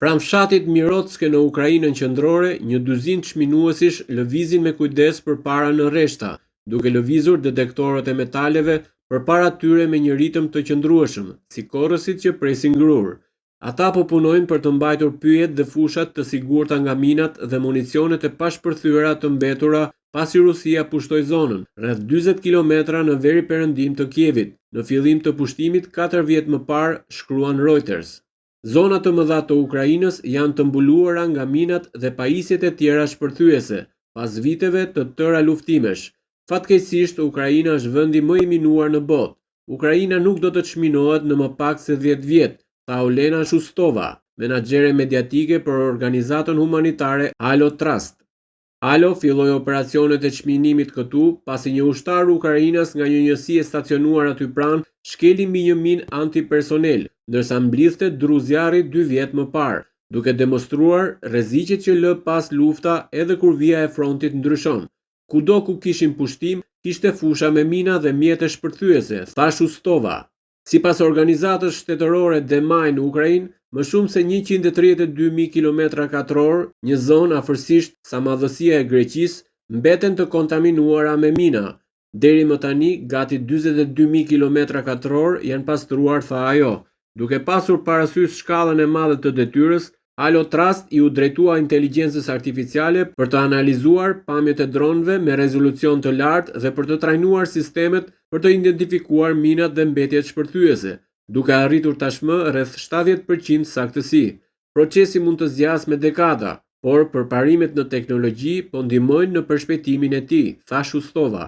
Pranë fshatit Mirotske në Ukrainën qendrore, një duzinë çminuesish lëvizin me kujdes përpara në rreshta, duke lëvizur detektorët e metaleve përpara tyre me një ritëm të qëndrueshëm, si korrësit që presin grurë. Ata po punojnë për të mbajtur pyjet dhe fushat të sigurta nga minat dhe municionet e pashpërthyera të mbetura pasi Rusia pushtoi zonën, rreth 40 kilometra në veriperëndim të Kievit, në fillim të pushtimit 4 vjet më parë, shkruan Reuters. Zona të mëdha të Ukrainës janë të mbuluara nga minat dhe pajisjet e tjera shpërthyese, pas viteve të tëra luftimesh. Fatkeqësisht, Ukraina është vendi më i minuar në botë. Ukraina nuk do të çminohet në më pak se 10 vjet, tha Olena Shustova, menaxhere mediatike për organizatën humanitare Halo Trust. Halo filloi operacionet e çminimit këtu, pasi një ushtar ukrainas nga një njësi e stacionuar aty pranë shkeli mbi një minë antipersonel, ndërsa mblidhte dru zjarri 2 vjet më parë, duke demonstruar rreziqet që lë pas lufta edhe kur vija e frontit ndryshon. Kudo ku kishim pushtim, kishte fusha me mina dhe mjete shpërthyese, tha Shustova. Sipas organizatës shtetërore Deminë në Ukrainë, më shumë se 132.000 km katror, një zonë afërsisht sa madhësia e Greqisë, mbeten të kontaminuara me mina. Deri më tani, gati 42.000 km katror janë pastruar, tha ajo. Duke pasur parasysh shkallën e madhe të detyrës, Halo Trust iu drejtua inteligjencës artificiale për të analizuar pamjet e dronëve me rezolucion të lartë dhe për të trajnuar sistemet për të identifikuar minat dhe mbetjet shpërthyese, duke arritur tashmë rreth 70% saktësi. Procesi mund të zgjasë me dekada, por përparimet në teknologji po ndihmojnë në përshpejtimin e tij, tha Shustova.